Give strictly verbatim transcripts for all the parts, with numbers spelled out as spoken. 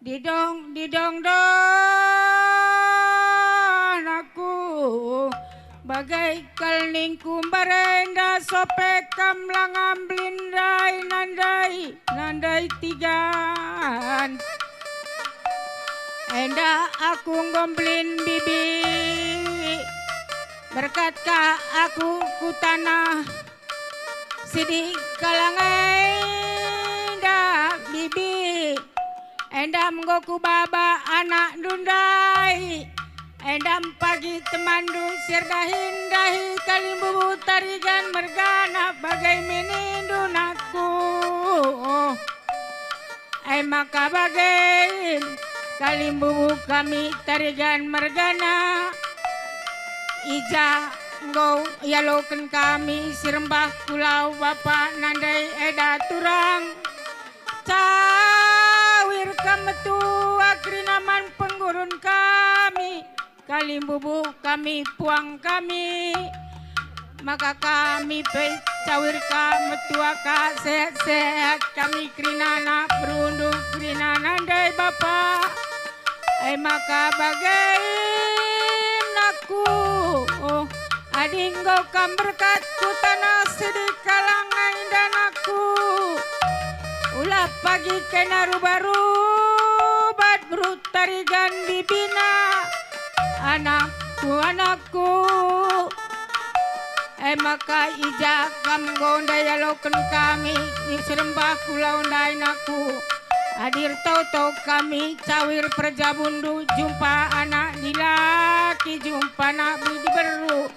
Didong, didong, dong, anakku. Bage kal ningku mbarenda sope kam la ngamblin ndai nandai, nandai tigan. Enda aku enggo mblin bibi, berkat ka aku ku tanah. Sidi kalang enda bibi, enda enggo kubaba anakndu ndai, enda pagi temanndu si erdahin-dahi kalimbubu Tarigan mergana bage minindu nakku. E maka bage kalimbubu kami Tarigan mergana, i ja enggo ialoken kami si rembah ku lau bapa nandai eda turang. Cawir kam metua kerina man penggurun kami. Kalimbubu kami puang kami, maka kami pe cawir ka metua ka sehat-sehat kami kerina anak berundu kerina nandai bapa. E maka bage nakku, oh, adi enggo kam berkat ku tanah sidi kalang enda nakku, ulah pagi kena rubat-rubat berut Tarigan bibina, anakku, anakku. E maka i ja kam enggo ndai ialoken kami, i serembah ku lau ndai nakku. Adi ertoto kami cawir perjabundu, jumpa anak dilaki, jumpa anak bidi beru.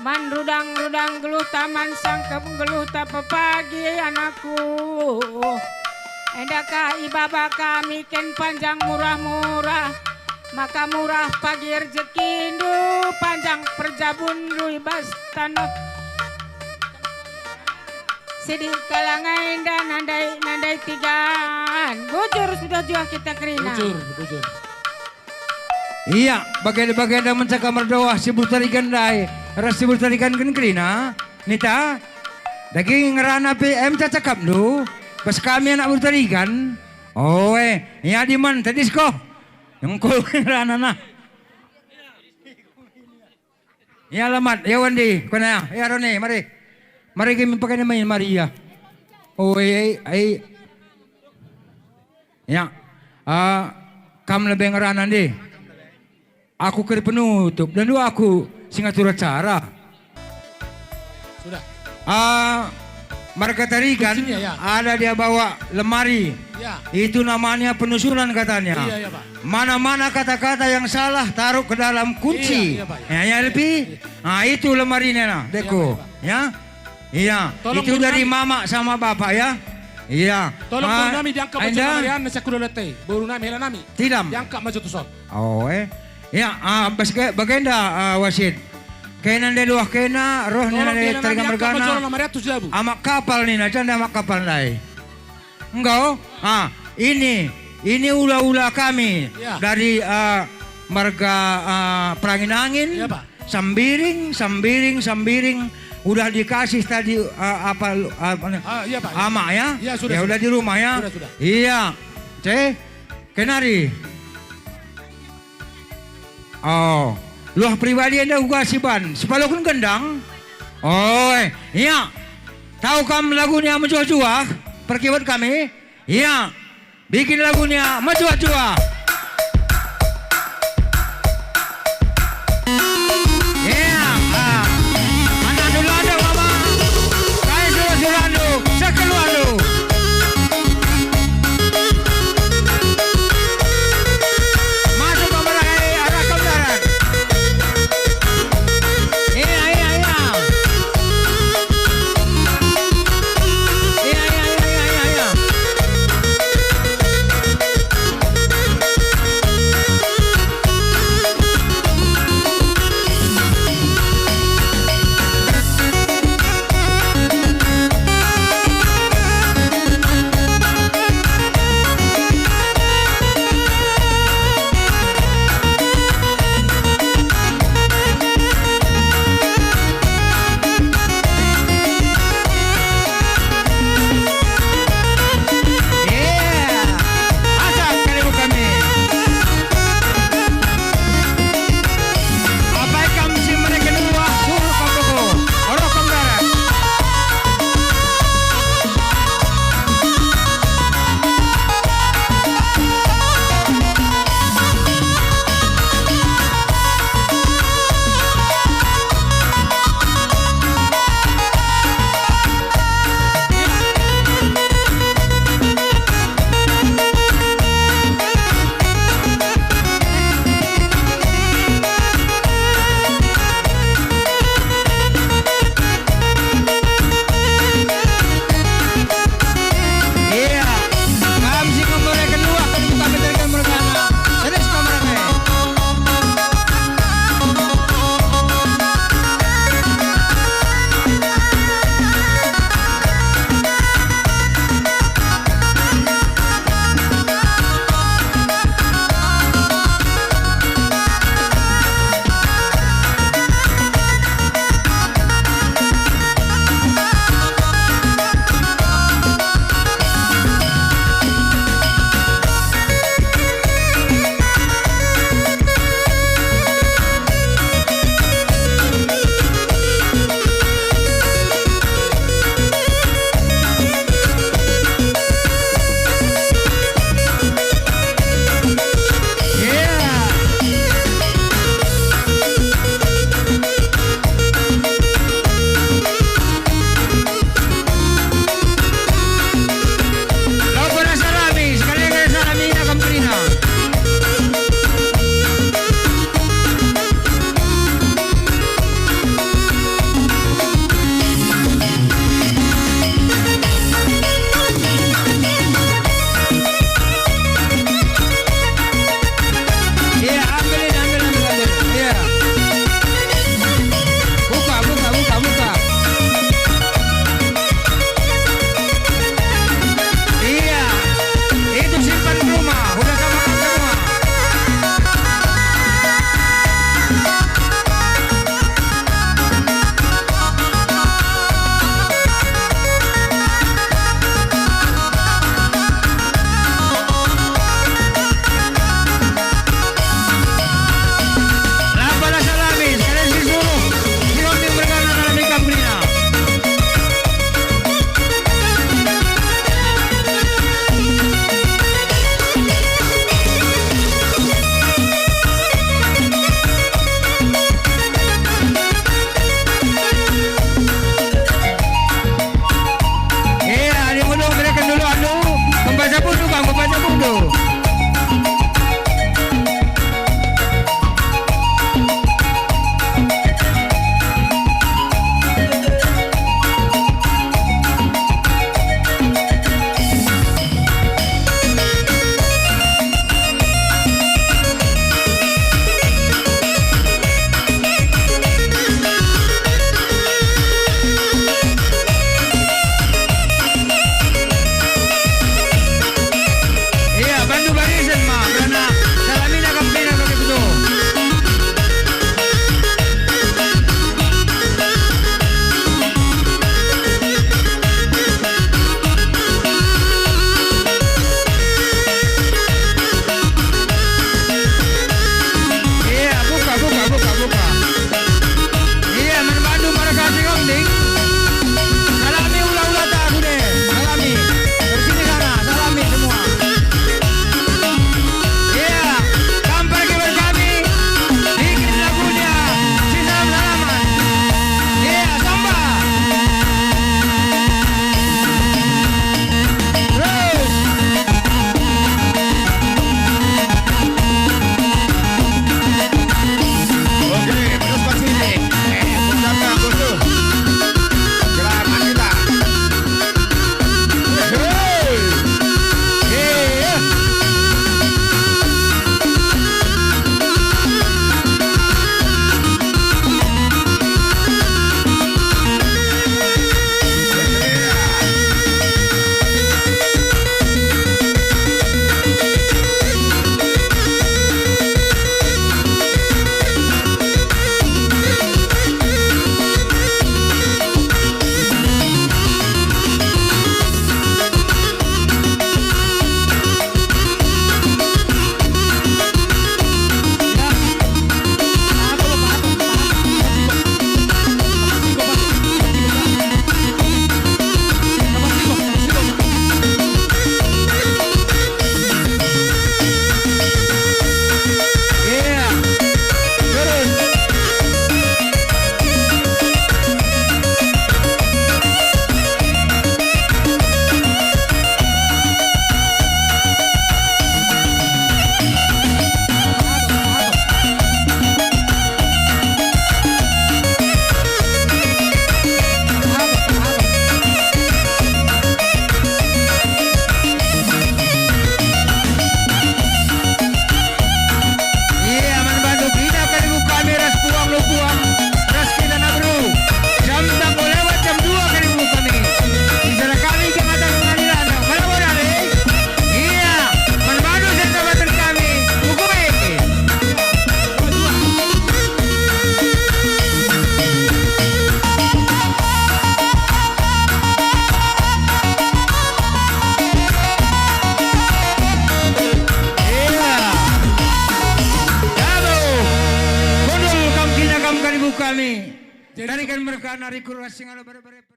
Man rudang-rudang geluhta, man sangkep geluhta pepagi, anakku. Enda ka ibaba kami kin panjang murah-murah, maka murah pagi rejekindu, panjang perjabunndu i bas taneh. Sidi kalang enda nandai, nandai tigan. Bujur sudah juah kita kerina. Bujur, bujur. Ia, bage-bagenda mencaka merdoah si Burtarigan ndai, ras si Burtarigan ken kerina, nita? Dage ngerana pe em cakapndu, bas kami anak Burtarigan. Oe, ia diman, tedis ko. Engko ngerana nah. Ya, alamat, ya, Wandi, kena, ya, Roni, mari. Mari kami pakai nama ini, mari, ya. Oh, ai, ai, ai. Ya. Ah, kam lebe ngerana, ndi? Aku keri penutup, dan dua aku si ngatur acara. Sudah. Ah, marga Tarigan. Kuncinya, ya. Ada dia bawa lemari. Ya. Itu namanya penusunan katanya. Iya, iya, Pak. Mana-mana kata-kata yang salah taruh ke dalam kunci. Iya, iya, Pak, iya. Ya, ya, Elpi? Iya, iya. Ah, itu lemarinya, nah, iya, Deko. Pak, iya, Pak. Ya? Iya. Tolong itu burung dari nami. Mama sama bapak, ya? Iya. Tolong, ah, burung nami diangkat maju Enda? Mariana, saya kuda letei. Burung nami, hela nami. Tilam. Diangkat maju tuh, Sot. Oh, eh. Ya, ah, bas ke-, bagenda, ah, wasit. Kena ndai luah kena, roh nina ndai Tarigan mergana. Tolong, hela nami diangkat maju, hela nami, Mariana, tuh, jabu. Amak kapal nina, janda amak kapal ndai. Enggo? Ah, ini, ini ula-ula kami, ya, dari, ah, marga, ah, Perangin-angin, ya, Pak. Sambiring, Sambiring, Sambiring, udah dikasih tadi, ah, apa, apa, ah, iya, Pak, iya. Amak, ya? Iya, sudah, ya, sudah. Udah di rumah, ya? Sudah, sudah. Iya. Ceh, kenari. Oh, luah pribadi enda uga si ban, sipaloken gendang. Oi, iya. Tau kam lagunya mejuah-juah, perkiwet kami? Iya. Bikin lagunya mejuah-juah. Iya, ah. Anak dulu ada, Mama. Kai suruh-suruh anu, sekeluar lu. Masuk ke belakang, eh, arah ke belakang. Iya, iya, iya. Iya, iya, iya, iya, iya, iya. kami. Jadi tarikan mereka nari kurang singalo bere-bere.